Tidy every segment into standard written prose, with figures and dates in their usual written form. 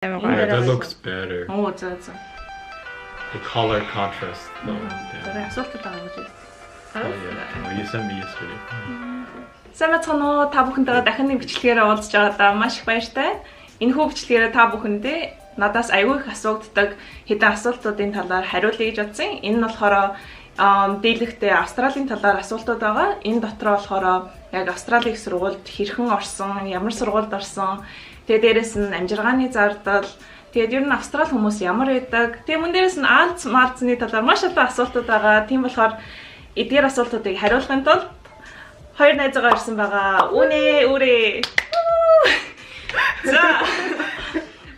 Амар Yeah, гоё. that looks better. Оо, за. The color contrast though. Yeah. За, асуултууд байгаа гэж байна. Oh, yeah. Oh, you sent me yesterday. Сайн байцгаана уу? Та бүхэнтэйгээ дахин нэг бичлэгээр уулзж байгаадаа маш их баяртай. Энэхүү бичлэгээр та бүхэндээ надаас аягүй их асуудаг хэдэн асуултуудын талаар хариулъя гэж бодсон. Энэ нь болохоор дийлэхдээ Австралийн талаар асуултууд байгаа. Энэ дотроо болохоор яг Австралийн их сургуульд хэрхэн орсон, ямар сургуульд орсон, тэгээ дээрэс нь амжиргааны зардал, тэгээд ер нь Австрали хүмүүс ямар байдаг. Тэгээ мөн дээрэс нь IELTS маалцны талаар маш олон асуултууд байгаа. Тийм болохоор эдгээр асуултуудыг хариулахын тулд хоёр найзаагаа ирсэн байгаа. Үнэ, үрээ. За.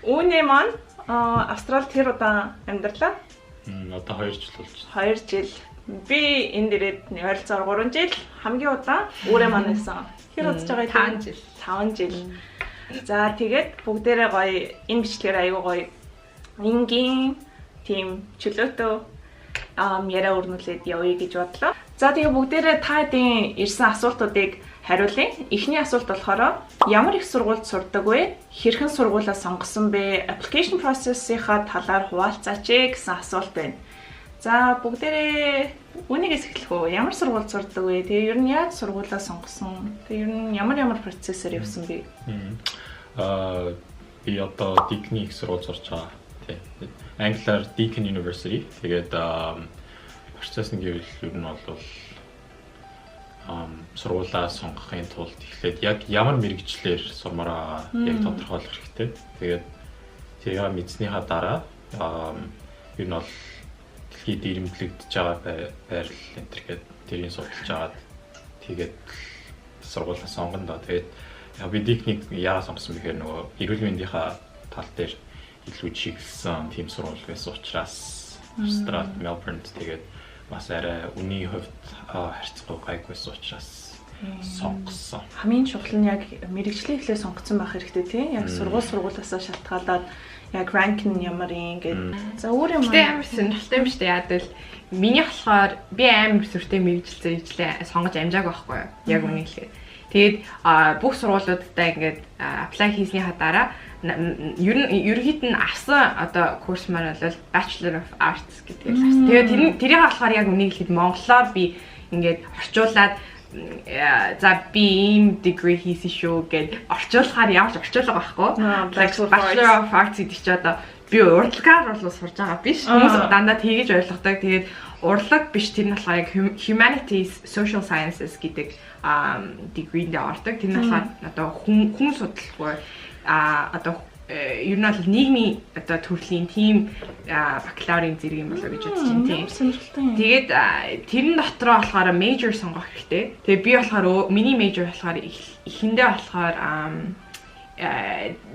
Үнэ маань Австралид тэр удаан амьдарлаа. Одоо 2 жил болж байна. 2 жил. Би энд ирээд ойролцоогоор 3 жил, хамгийн удаан үрээ маань байсан. Хэр удаж байгаа юм? 5 жил. 5 жил. За, тэгээд бүгдээрээ гоё энэ бичлэгээр аягүй гоё энгийн тийм чөлөөтөө яриа өрнүүлээд явъя гэж бодлоо. За, тэгээ бүгдээрээ та хэдийн ирсэн асуултуудыг хариулъя. Эхний асуулт болохоор ямар их сургуульд сурдаг вэ? Хэрхэн сургуулаа сонгосон бэ? Application process-ийнхаа талаар хуваалцаач ээ гэсэн асуулт байна. За, бүгдээрээ үүнийгээс эхлэх үү? Ямар сургуульд сурдаг вэ? Тэгээ ер нь яаж сургуулаа сонгосон? Тэгээ ер нь ямар ямар процессор явсан бэ? Би одоо Deakin их сургууль сурч байгаа. Тий. Англиар Deakin University. Тэгээд процесс нь гэвэл ер нь бол сургуулаа сонгохын тулд эхлээд яг ямар мэргэжлээр сурмаар байгаа яг тодорхойлох хэрэгтэй. Тэгээд тэрийг мэдснийхаа дараа ер нь бол дэлхийд ирэмблэгдэж байгаа байрлал энэ төр гээд тэрийг судалж агаад тэгээд сургуулаа сонгоно доо. Тэгээд яг би Deakin-ийг яагаад сонгосон бэ гэхээр нөгөө эрүүл мэндийнхаа тал дээр илүү чиглэсэн тийм сургууль байсан учраас Австралид, Мельбурнд, тэгээд бас арай үнийн хувьд харьцангуй гайгүй байсан учраас сонгосон. Хамгийн чухал нь яг мэргэжлийн эхлээ сонгоцсон байх хэрэгтэй, тийм, яг сургууль сургуулиасаа шалтгаалаад яг rank нь ямар юм гээд. За, өөр юм. Гэтэ амар сонирхолтой юм шүү дээ. Яг л миний болохоор би амар сүртэй мэргэжил зэрэглээ сонгож амжаагүй байхгүй юу? Яг үнийг хэлэхэд. Тэгээд бүх сургуулиудтай ингээд apply хийснийхаа дараа ер нь ерөнхийд нь авсан одоо курс маань бол Bachelor of Arts гэдэг л авсан. Тэгээд тэр тэрийг болохоор яг үнийг хэлэхэд монголоор би ингээд орчуулад, за, би ийм degree хийсэн шүү гэд орчуулахаар ямар ч орчуулга байхгүй. Bachelor of Arts гэдэг чи одоо би урлагаар бол сурж байгаа биш. Хүмүүс дандаа тэгэж ойлгодог. Тэгээд урлаг биш, тэр нь болохоор яг Humanities, Social Sciences гэдэг degree-нд ордог. Тэр нь болохоор одоо хүн хүн судалгүй одоо ер нь бол нийгмийн одоо төрлийн тийм бакалаврын зэрэг юм болоо гэж бодож байна, тийм. Сонирхолтой юм. Тэгээд тэрэн дотроо болохоор major сонгох хэрэгтэй. Тэгээд би болохоор миний major болохоор эхэндээ болохоор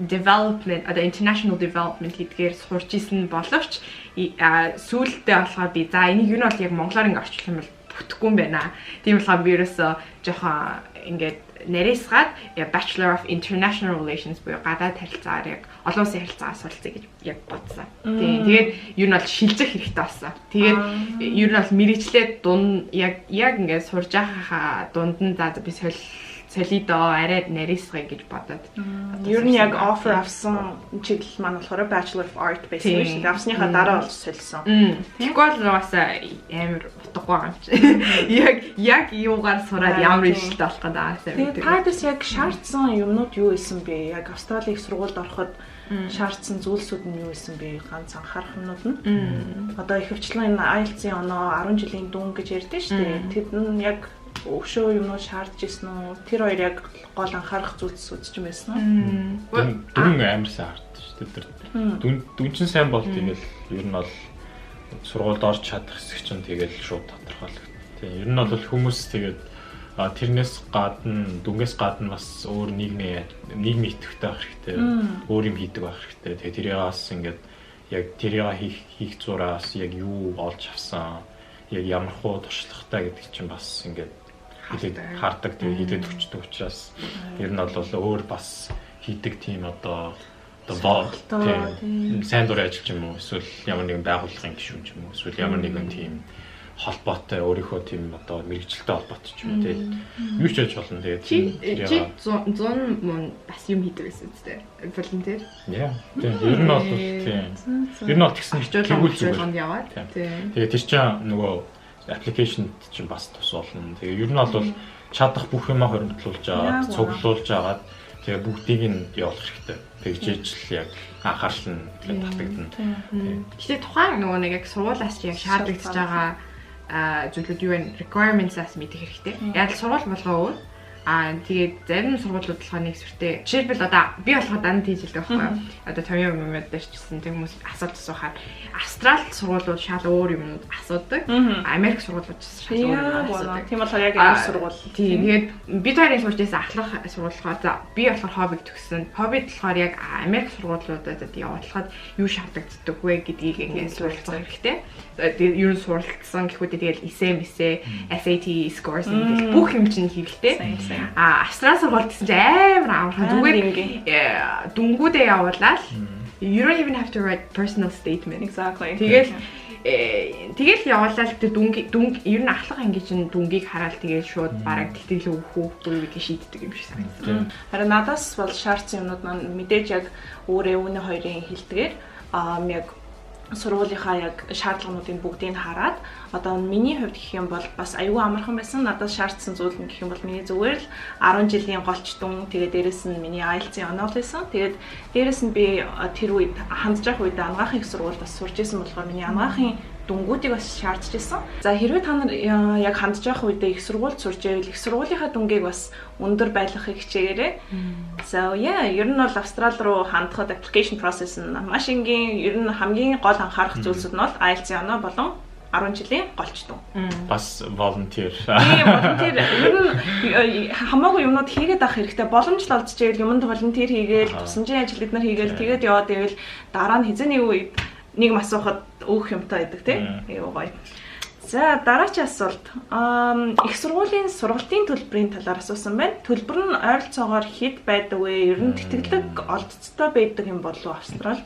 development, одоо international development гэдгээр сурч исэн боловч сүүлдээ болохоор би за, энийг юу нь бол яг монголоор ингэ орчуулах юм бол бүтэхгүй юм байна. Тийм болохоор би ерөөсөө жоохон ингээд нарийсгаад Bachelor of International Relations буюу гадаад харилцаагаар, яг олон улсын харилцаагаар суралцъя гэж яг бодсон. Тийм. Тэгээд ер нь бол шилжих хэрэгтэй болсон. Тэгээд ер нь бол мэргэжлээ дунд яг ингээд сурж байхаа дунд нь за, би солиё доо, арай нарийсгая гэж бодоод. Ер нь яг offer авсан чиглэл маань болохоор Bachelor of Art байсан шүү дээ. Авсныхаа дараа болж солисон. Тэгэхгүй бол угаасаа амар утгагүй байгаа юм чи. Яг юугаар сураад ямар ишлэлтэй болох гэдэг аа сайн мэдээ. Тэгээд та яг шаардсан юмнууд юу байсан бэ? Яг Австралийн их сургуульд ороход шаардсан зүйлсүүд нь юу байсан бэ? Ганц анхаарах юмнууд нь. Одоо ихэвчлэн энэ IELTS-ийн оноо, 10 жилийн дүн гэж ярьдэн шүү дээ. Тэд нь яг өшөө юмнууд шаардж ирсэн үү? Тэр хоёр яг гол анхаарах зүйлс ч юм байсан уу? Дүн амар сайн хардсан шүү дээ. Тэр дүн чинь сайн бол тэгэл ер нь бол сургуульд орж чадах хэсэг чинь тэгэл шууд тодорхойлогдно. Тийм, ер нь бол хүмүүс тэгээд тэрнээс гадна, дүнгээс гадна бас өөр нийгмийн идэвхтэй байх хэрэгтэй. Өөр юм хийдэг байх хэрэгтэй. Тэгээд тэрийг бас ингээд яг тэрийг хийх зураас яг юу олж авсан, яг ямар хуу туршлагатай гэдэг чинь бас ингээд хилээд хардаг, тэгээ хилээд өчтдөг учраас ер нь бол өөр бас хийдэг тийм одоо тийм сайн дурын ажил ч юм уу, эсвэл ямар нэгэн байгууллагын гишүүн ч юм уу, эсвэл ямар нэгэн тийм холбоотой өөрийнхөө тийм одоо мэргэжилтэй холбоотой ч юм уу тий. Юу ч яаж болно тэгээд чи 100 мөн бас юм хийдэг байсан үстэй. Волонтер. Яа. Тийм ер нь бол тийм. Ер нь бол тэгсэн тэгвэл зүгээр яваад. Тийм. Тэгээд тэр чинь нөгөө application чинь бас тус болно. Тэгээ ер нь бол чадах бүх юмаа хоримтлуулж агаад, цуглуулж агаад тэгээ бүгдийг нь явуулах хэрэгтэй. Тэгжээж л яг анхаарал нь татагдана. Гэтэ тухайн нөгөө нэг яг сургуулиас чи яг шаардлагатж байгаа зүйлүүд юу вэ? Requirements-аас мэдэх хэрэгтэй. Яг л сургууль болгоо өөр. Тэгээд зарим сургуулиуд болохоор нэг сүртэй. Жишээлбэл одоо би болохоор данд хийж илдэг байхгүй юу? Одоо томьёо юмуд дээр ч гэсэн тэг хүмүүс асуулт асуухаар Австрал сургуулиуд шал өөр юмнууд асуудаг. Америк сургуулиуд ч шал өөр юмнууд асуудаг. Тийм болохоор яг энэ сургууль. Тийм. Тэгээд бид хоёрын сурч байсан ахлах сургууль болохоор за би болохоор хоббиг төгссөн. Хоббид болохоор яг Америк сургуулиудад явуулахад юу шаардлагатай вэ гэдгийг ингээд суралцах хэрэгтэй. Тэгээд ер нь суралцсан гэхүүдээ тэгэл эсэ, SAT scores ингээд бүх юм чинь хэрэгтэй. Австрал сургууль гэсэн чинь амар амархан зүгээр дүнгүүдээ явуулаад you don't even have to write personal statement. Exactly. Тэгэл явуулаад тэр дүнг ер нь ахлах анги чинь дүнгийг хараад тэгэл шууд бараг тэтгэл өгөх үгүй гэдгийг шийддэг юм шиг санагдсан. Харин надаас бол шаардсан юмнууд маань мэдээж яг өөрөө үүний хоёрын хэлдгээр яг сургуулийнхаа яг шаардлагануудын бүгдийг хараад одоо миний хувьд гэх юм бол бас аюул амархан байсан. Надад шаардсан зүйл нь гэх юм бол миний зүгээр л 10 жилийн голч дүн, тэгээд дээрэс нь миний IELTS-ийн онол байсан. Тэгээд дээрэс нь би тэр үед хандж явах үед анагаахын их сургуульд бас сурч исэн болохоор миний анагаахын дүнгуудыг бас шаардж исэн. За хэрвээ та нар яг хандж явах үедээ их сургуульд сурч байвал их сургуулийнхаа дүнгийг бас өндөр байлгахыг хичээгээрэй. So yeah, ер нь бол Австрали руу хандахад application process нь маш энгийн. Ер нь хамгийн гол анхаарах зүйлсүүд нь бол IELTS-ийн оноо болон 10 жилийн голч дүн. Бас volunteer. Тийм, volunteer. Ер нь хамаагүй юмнууд хийгээд авах хэрэгтэй. Боломж л олдож ивэл юмд volunteer хийгээл, тусламжийн ажил бид нар хийгээл тэгээд яваад ивэл дараа нь хэзээ нэг үед нэг юм асуухад өөх юмтай байдаг тий. Аюу гоё. За дараагийн асуулт. Их сургуулийн сургалтын төлбөрийн талаар асуусан байна. Төлбөр нь ойролцоогоор хэд байдаг вэ? Ер нь тэтгэлэг олдцтой байдаг юм болов уу Австралид?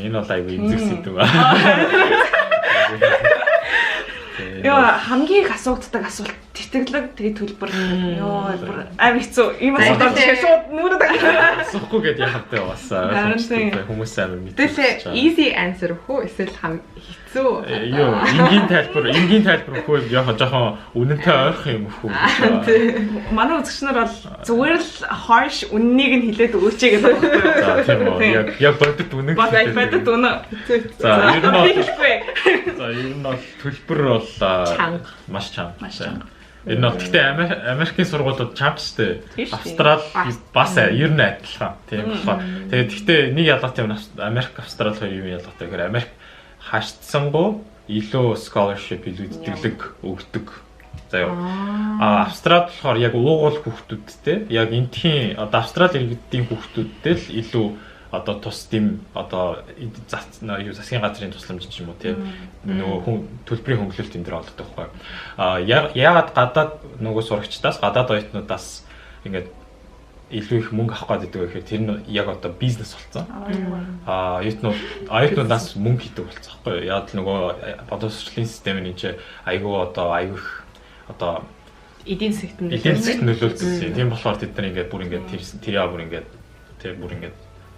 Энэ бол аюу эмзэг сэдв ба. Йоо, хамгийн их асуудаг асуулт тэтгэлэг тэгээ төлбөр. Йоо, бүр амар хэцүү. Ийм асуулт шууд нүрээд асуухгүй гэдээ яхавтай бас хүмүүс амар мэдээ. Тэгэхээр easy answer хөө эсвэл хэцүү. Йоо, энгийн тайлбар хөө жоохон үнэнтэй ойрхон юм хөө. Манай үзэгч нар бол зүгээр л harsh үннийг нь хэлээд өгөөч гэдэг байхгүй юу? За тийм үү. Яг бодит үнэн. Бодит үнэн. За ер нь бол за ер нь бол төлбөр бол маш чанга. Ер нь бол гэхдээ Америкийн сургуулиуд чанга шүү дээ. Австрал бас ер нь адилхан. Тийм болохоор тэгээд гэхдээ нэг ялгаатай юм Америк Австрал хоёр юм ялгаатай гэхээр Америк хашдсангуу илүү scholarship илүү тэтгэлэг өгдөг. За юу. Австрал болохоор яг уугуул хүүхдүүдтэй яг энтхийн одоо Австрал иргэдийн хүүхдүүдтэй л илүү одоо тус дэм одоо засгийн газрын тусламж ч юм уу тийм нөгөө хүн төлбөрийн хөнгөлөлт энэ төр олгодог байхгүй. Яагаад гадаад нөгөө сурагчдаас гадаад оюутнуудаас ингээд илүү их мөнгө авах гэдэг вэ гэхээр тэр нь яг одоо бизнес болсон. Оюутнуудаас мөнгө хийдэг болсон байхгүй. Яг л нөгөө боловсролын систем нь энэ чинь айгүй одоо айгүй их одоо эдийн засагт нөлөөлдөг. Тийм болохоор тэд нар ингээд бүр ингээд тэр яа бүр ингээд тэр бүр ингээд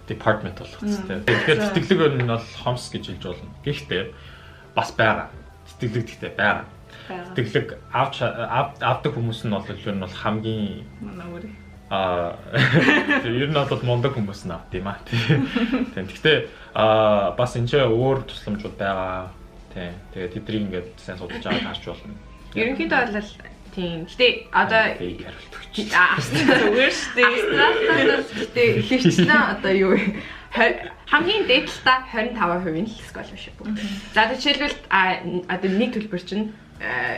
department болгоцсон тийм. Тэгэхээр тэтгэлэг нь бол хомс гэж хэлж болно. Гэхдээ бас байгаа. Тэтгэлэг гэхдээ байгаа. Тэтгэлэг авдаг хүмүүс нь бол ер нь бол хамгийн манай өөрөө. Тэр ер нь бол мундаг хүмүүс нь авд юм аа. Тийм. Гэхдээ бас энэ ч өөр тусламжууд байгаа. Тийм. Тэгээд тэднийг ингээд сайн судалж аваад харж болно. Ерөнхийдөө бол тийм. Гэтэ одоо зүгээр шүү дээ. Австралиас гэтэ ихэвчлэн одоо юу хамгийн дээд талдаа 25% нь л scholarship. За жишээлбэл одоо нэг төлбөр чинь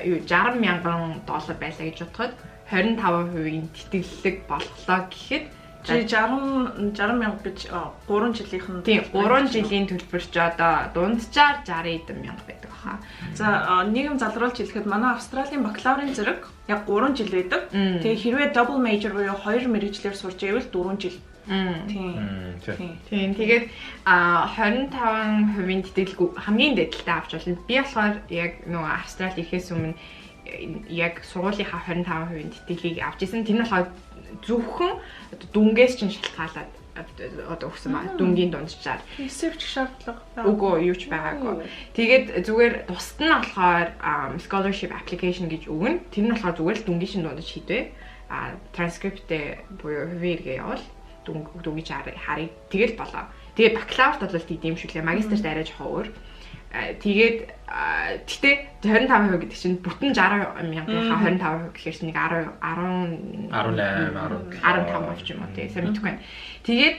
юу $60,000 байлаа гэж бодоход 25%-ийн тэтгэлэг болглоо гэхэд 60,000 гэж 3 жилийнх нь тийм 3 жилийн төлбөр чи одоо дунджаар 60 мянга байдаг хаа. За нэг юм залруулж хэлэхэд манай Австралийн бакалаврын зэрэг яг 3 жил байдаг. Тэгээ хэрвээ double major буюу 2 мэргэжлээр сурч байвал 4 жил Тийм. Тийм. Тэгээд 25% тэтгэлэг хамгийн дээд талтай авч болно. Би болохоор яг нөгөө Австралид ирэхээс өмнө яг сургуулийнхаа 25% тэтгэлгийг авч исэн. Тэр нь болохоор зөвхөн дүнгээс чинь шалтгаалаад одоо өгсөн ба дүнгийн дунджаар. Эссе бичих шаардлага үгүй юу ч байгаагүй. Тэгээд зүгээр тусад нь болохоор scholarship application гэж өгнө. Тэр нь болохоор зүгээр л дүнгийн шин дундаж хийдвэ. Транскриптээ буюу хувийн эргээ явуул дүнгийн харъя. Тэгэл болоо. Тэгээд бакалаврт бол тийм шиг лээ. Магистрт арай жоохон өөр. Тэгээд гэтээ 25% гэдэг чинь бүтэн 60 мянгийнхаа 25% гэхээр чинь нэг 10 18 17 15 ч юм уу тий сайн мэдэхгүй байна. Тэгээд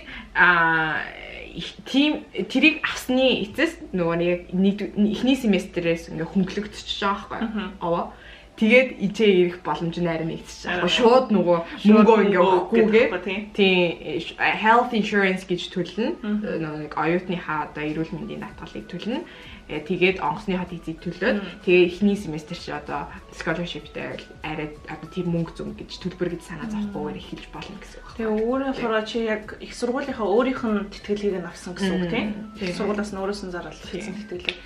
тийм тэрийг авсны эцэс нөгөө нэг эхний семестрээс ингээ хөнгөлөгдөж байгаа байхгүй юу? Тэгээд ижээ ирэх боломж нь арай нэгдэж байгаа. Шууд нөгөө мөнгөө ингээ өгөхгүйгээ. Тийм health insurance гэж төлнө. Нөгөө нэг оюутныхаа одоо эрүүл мэндийн даатгалыг төлнө. Тэгээд онгоцныхаа тийзийг төлөөд тэгээ эхний семестр чи одоо scholarship-тэй арай одоо тэр мөнгө зүг гэж төлбөр гэж санаа зовхгүйгээр эхэлж болно гэсэн үг. Тэгээ өөрөө болохоор чи яг их сургуулийнхаа өөрийнх нь тэтгэлгийг нь авсан гэсэн үг тийм. Их сургуулиас нь өөрөөс нь зарлагдсан тэтгэлэг.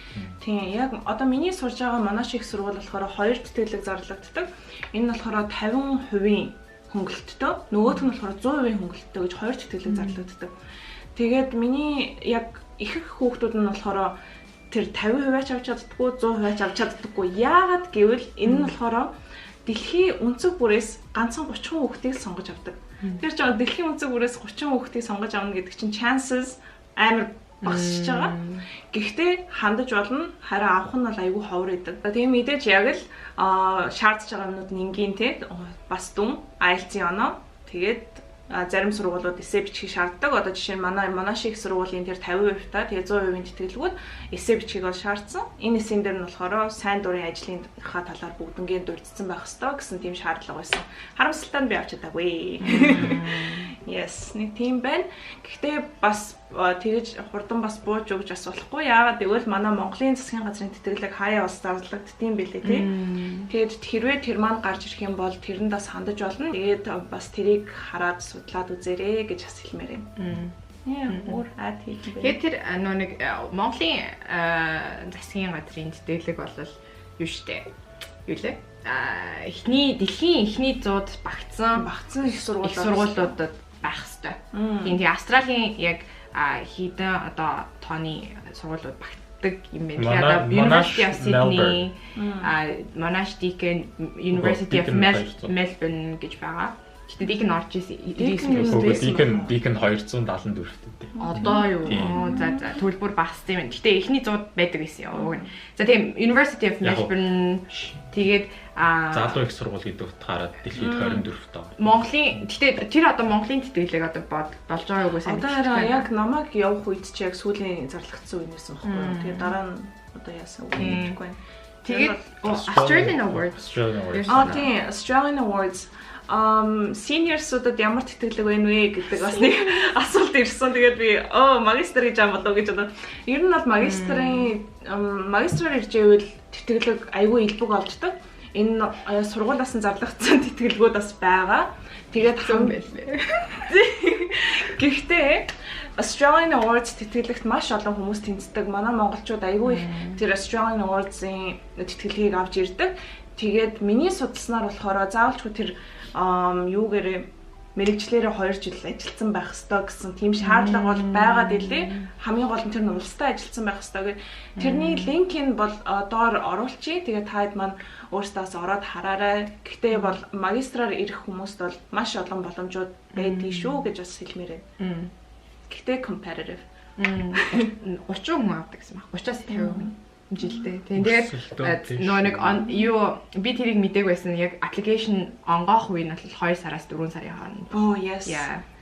Тийм яг одоо миний сурж байгаа Monash их сургууль болохоор хоёр тэтгэлэг зарлагддаг. Энэ нь болохоор 50% хөнгөлөлттэй, нөгөөх нь болохоор 100% хөнгөлөлттэй гэж хоёр тэтгэлэг зарлагддаг. Тэгээд миний яг их их хүүхдүүд нь болохоор тэр 50% ч авч чаддаггүй, 100% ч авч чаддаггүй. Яагаад гэвэл энэ нь болохоор дэлхийн өнцөг бүрээс ганцхан 30 хүүхдийг л сонгож авдаг. Тэр чинь дэлхийн өнцөг бүрээс 30 хүүхдийг сонгож авна гэдэг чинь chances амар багасч байгаа. Гэхдээ хандаж болно, харин авах нь бол айгүй ховор идэг. Тийм мэдээж яг л шаардж байгаа юмнууд нь энгийн те бас дүн, IELTS-ийн оноо, тэгээд зарим сургуулиуд эссе бичгийг шаарддаг. Одоо жишээ нь манай Monash их сургуулийн тэр 50% та тэгээ 100% тэтгэлгүүд эссе бичгийг бол шаардсан. Энэ эссен дээр нь болохоор сайн дурын ажлынхаа талаар бүгднгийн дурдсан байх ёстой гэсэн тийм шаардлага байсан. Харамсалтай нь би авч чадаагүй. Yes, нэг тийм байна. Гэхдээ бас тэгэж хурдан бас бууж өгч бас болохгүй. Яагаад гэвэл манай Монголын засгийн газрын тэтгэлэг хаяа бас зарлагддсан билээ тий. Тэгээд хэрвээ тэр маань гарч ирэх юм бол тэрэнд бас хандаж болно. Тэгээд бас тэрийг хараад судлаад үзээрэй гэж бас хэлмээр юм. Яа, өөр ад хийх юм бэ? Тэгээд тэр нөө нэг Монголын засгийн газрын тэтгэлэг бол юу штэ. Юу лээ? Эхний дэлхийн эхний 100-д багтсан их сургуулиудад байх хэвээр. Тийм тэгээ Австралийн яг хэдэн одоо тооны сургуулиуд багтдаг юм байна. Тэгээ одоо University of Sydney, Monash Deakin, University of Melbourne гэж байгаа. Гэтэ Deakin орж ирсэн. Deakin 274-тэй. Одоо юу? За төлбөр багассан юм байна. Гэтэ эхний 100 байдаг байсан юм. За тийм University of Melbourne тэгээд залуу их сургууль гэдэг утгаараа дэлхийд 24-т байгаа. Монголын гэтэ тэр одоо Монголын тэтгэлэг одоо болж байгаа юу гэсэн. Одоо хараа яг намайг явах үед чи яг сүүлийн зарлагдсан үе нэсэн байхгүй юу? Тэгээд дараа нь одоо яасан үг мэдэхгүй байна. Тэгээд Australian Awards. Тийм Australian Awards seniors-уудад ямар тэтгэлэг байна вэ гэдэг бас нэг асуулт ирсэн. Тэгээд би магистр гэж юм болов гэж бодоод. Ер нь бол магистраар ирж байвал тэтгэлэг айгүй илбэг олждог. Энэ сургуулиас нь зарлагдсан тэтгэлгүүд бас байгаа. Тэгээд хам байлээ. Гэхдээ Australian Awards тэтгэлэгт маш олон хүмүүс тэнцдэг. Манай монголчууд айгүй их тэр Australian Awards-ын тэтгэлгийг авч ирдэг. Тэгээд миний судалснаар болохоор заавалчгүй тэр юугээрээ мэрэгчлэрээ 2 жил ажилласан байх ёстой гэсэн тийм шаардлага бол байгаад илээ. Хамгийн гол нь тэр нь улстай ажилласан байх ёстой гэх. Тэрний линкийг бол доор оруулчихъя. Тэгээд та хэд маань өөрсдөөс ороод хараарай. Гэхдээ бол магистраар ирэх хүмүүст бол маш олон боломжууд байдгийг шүү гэж бас хэлмээр байна. Гэхдээ competitive. 30 хүн авдаг гэсэн баг. 30-аас 50 хүн жилдээ. Тийм тэгээд нөгөө нэг юу би тэрийг мдээгүй байсан. Яг application онгоох үе нь бол 2 сараас 4 сарын хооронд. Oh yes.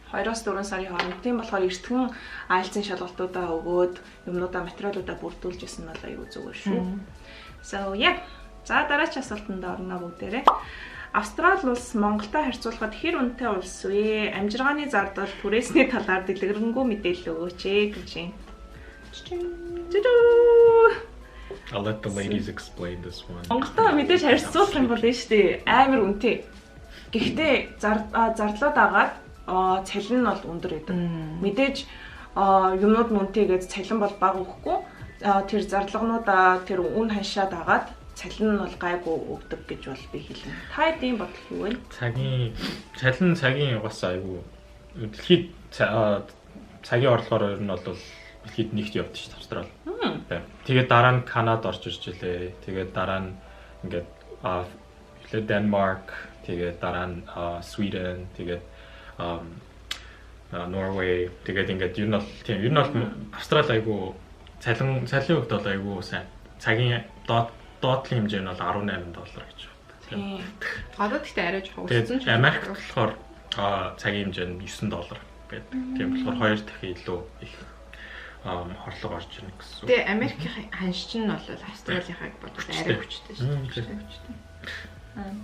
2-оос 4 сарын хооронд. Тийм болохоор эртхэн IELTS-ийн шалгалтуудаа өгөөд юмнуудаа материалуудаа бүрдүүлж исэн нь бол аюу зүгээр шүү. So yeah. За дараагийн асуултанд орно бүгдээрээ. Австрали улс Монголтой харьцуулахад хэр үнэтэй улс вэ? Амжиргааны зардал, түрээсний талаар дэлгэрэнгүй мэдээлэл өгөөч ээ гэж юм. I'll let the ladies explain this one. Монголтой мэдээж харьцуулах юм бол энэ шүү дээ. Амар үнэтэй. Гэхдээ зардлаад агаад Цалин нь бол өндөр байдаг. Мэдээж юмнууд нь үнэтэйгээд цалин бол бага өгөхгүй. Тэр зарлагнуудаа тэр үн ханшаа дагаад цалин нь бол гайгүй өгдөг гэж бол би хэлнэ. Та хэдийн бодол юу вэ? Цагийн цалин цагийн угаасаа айгүй дэлхийд цагийн орлогоор ер нь бол дэлхийд нэгт явдаг шүү дээ Австрали. Тэгээд дараа нь Канад орж ирж илээ. Тэгээд дараа нь ингээд Denmark, тэгээд дараа нь Sweden, тэгээд Norway, тэгээд ингээд ер нь бол тийм ер нь бол Австрали айгүй цалин хувьд бол айгүй сайн. Цагийн доотлын хэмжээ нь бол $18 гэж байна. Тийм. Гадаад гэхдээ арай жоохон өссөн ч. Америкт болохоор цагийн хэмжээ нь $9 байдаг. Тийм болохоор 2 дахин илүү их хорлого орж ирнэ гэсэн. Тэгээ Америкийн ханш чинь бол Австралийнхаг бодвол арай хүчтэй шүү дээ. Хүчтэй.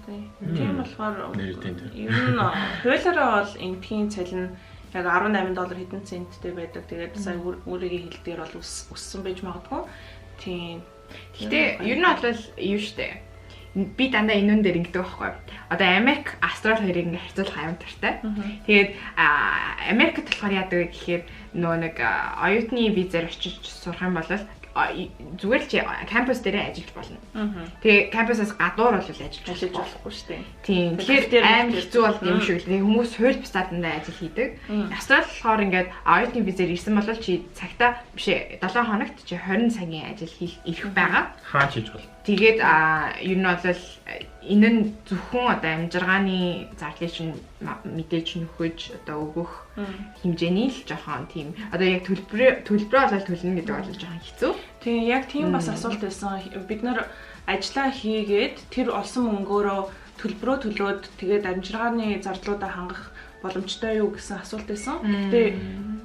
Тийм. Тийм болохоор ер нь хуулиараа бол энтхийн цалин яг $18 хэдэн центтэй байдаг. Тэгээд сая өөрийгөө хэлдгээр бол өссөн байж магадгүй. Тийм. Гэтэ ер нь бол юу штэ. Би дандаа энүүн дээр ингэдэг байхгүй. Одоо Америк, Австрали хоёрыг ингээ харьцуулах аюун тартай. Тэгээд Америкт болохоор яадаг вэ гэхээр нөгөө нэг оюутны визээр очиж сурах юм бол зүгээр л чи кампус дээрээ ажиллаж болно. Тэгээ кампусаас гадуур бол ажиллаж болохгүй шүү дээ. Тийм. Тэгэхээр амар хэцүү болд юм шиг л. Тэгээ хүмүүс хууль бусдаар дандаа ажил хийдэг. Австрали болохоор ингээд оюутны визээр ирсэн бол чи цагтаа биш 7 хоногт чи 20 цагийн ажил хийх эрх байгаа. Хаач хийж болно. Тэгээд ер нь бол энэ нь зөвхөн одоо амжиргааны зардлыг чинь мэдээж нөхөж одоо өгөх хэмжээний л жоохон тийм одоо яг төлбөрөө болол төлнө гэдэг бол жоохон хэцүү. Тийм яг тийм бас асуулт байсан. Бид нар ажиллаа хийгээд тэр олсон мөнгөөрөө төлбөрөө төлөөд тэгээд амжиргааны зардлуудаа хангах боломжтой юу гэсэн асуулт байсан. Гэхдээ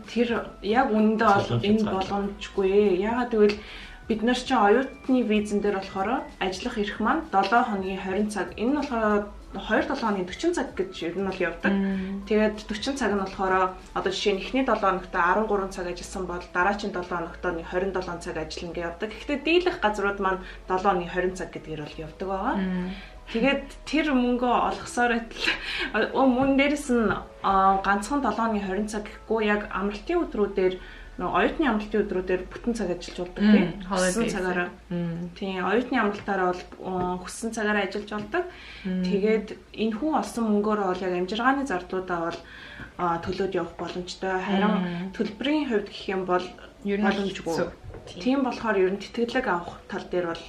тэр яг үнэндээ бол энэ боломжгүй. Яагаад гэвэл бид нар чинь оюутны визэн дээр болохоор ажиллах эрх маань 7 хоногийн 20 цаг. Энэ нь болохоор 2-7 хоногийн 40 цаг гэж ер нь бол явдаг. Тэгээд 40 цаг нь болохоор одоо жишээ нь эхний 7 хоногт 13 цаг ажилласан бол дараагийн 7 хоногт 27 цаг ажиллана гэж явдаг. Гэхдээ дийлэх газрууд маань 7 хоногийн 20 цаг гэдгээр бол явдаг байгаа. Тэгээд тэр мөнгөө олгосоор байтал мөн дээрэс нь ганцхан 7 хоногийн 20 цаг гэхгүй яг амралтын өдрүүдээр нөгөө оюутны амралтын өдрүүдээр бүтэн цаг ажиллаж болдог тийм. Хүссэн цагаараа. Тийм, оюутны амралтаараа бол хүссэн цагаараа ажиллаж болдог. Тэгээд энэ хүн олсон мөнгөөрөө бол яг амжиргааны зардлуудаа бол төлөөд явах боломжтой. Харин төлбөрийн хувьд гэх юм бол боломжгүй. Тийм болохоор ер нь тэтгэлэг авах тал дээр бол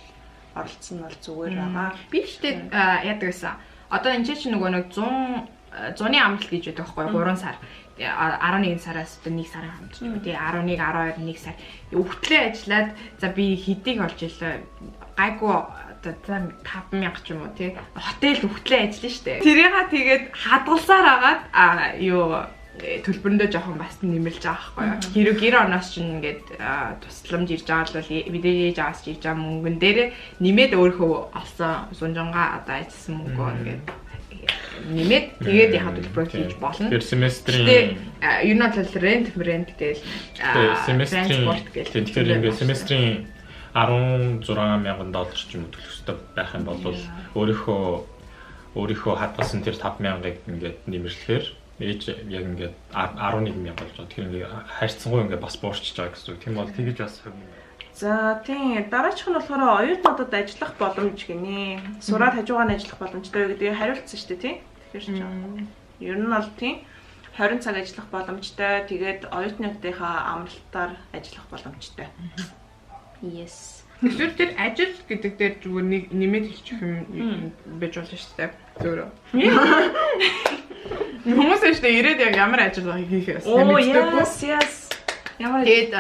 оролцсон нь бол зүгээр байгаа. Би ихтэй яадаг гэсэн. Одоо энэ чинь нөгөө нэг 100-ны амралт гэж байдаг байхгүй 3 сар. 11 сараас одоо 1 сарын хамтж юм. Тэгээ 11, 12, 1 сар өвтлээ ажиллаад за би хэдийг олж илээ. Гайгүй одоо 5000 ч юм уу тий. Хотел өвтлээ ажиллана штэ. Тэрийга тэгээд хадгалсаар агаад юу төлбөрөндөө жоохон бас нэмэлж байгаа байхгүй юу. Хэрэг гэр орноос чинь ингээд тусламж ирж байгаа бол мэдээж ээж аваас ирж байгаа мөнгөн дээр нэмээд өөрийнхөө олсон сунжангаа одоо ажилласан мөнгөө ингээд нэмээд тэгээд яхад төлбөрөө хийж болно. Тэр семестрийн ер нь бол рент гээл семестрийн тэгэхээр ингээд семестрийн $16,000 ч юм уу төлөх ёстой байх юм бол өөрийнхөө хадгалсан тэр 5,000-ыг ингээд нэмэрлэхээр ээж яг ингээд 11,000 болж байгаа. Тэгэхээр ингээд хайрцангуй ингээд бас буурчж байгаа гэсэн үг. Тийм бол тэгэж бас За тийм дараачих нь болохоор оюутнуудад ажиллах боломж гинэ. Сураад хажуугаар нь ажиллах боломжтой гэдгийг хариулсан шүү дээ тийм. Тэгэхээр ч ер нь бол тийм 20 цаг ажиллах боломжтой. Тэгээд оюутнуудынхаа амралтаар ажиллах боломжтой. Yes. Эсвэл тэр ажил гэдэг дээр зүгээр нэг нэмээд хэлчих юм байж болно шүү дээ. Зөөрөө. Хүмүүс шүү дээ ирээд яг ямар ажил хийхээ бас мэддэггүй. Yes, yes. Ямар тэгээд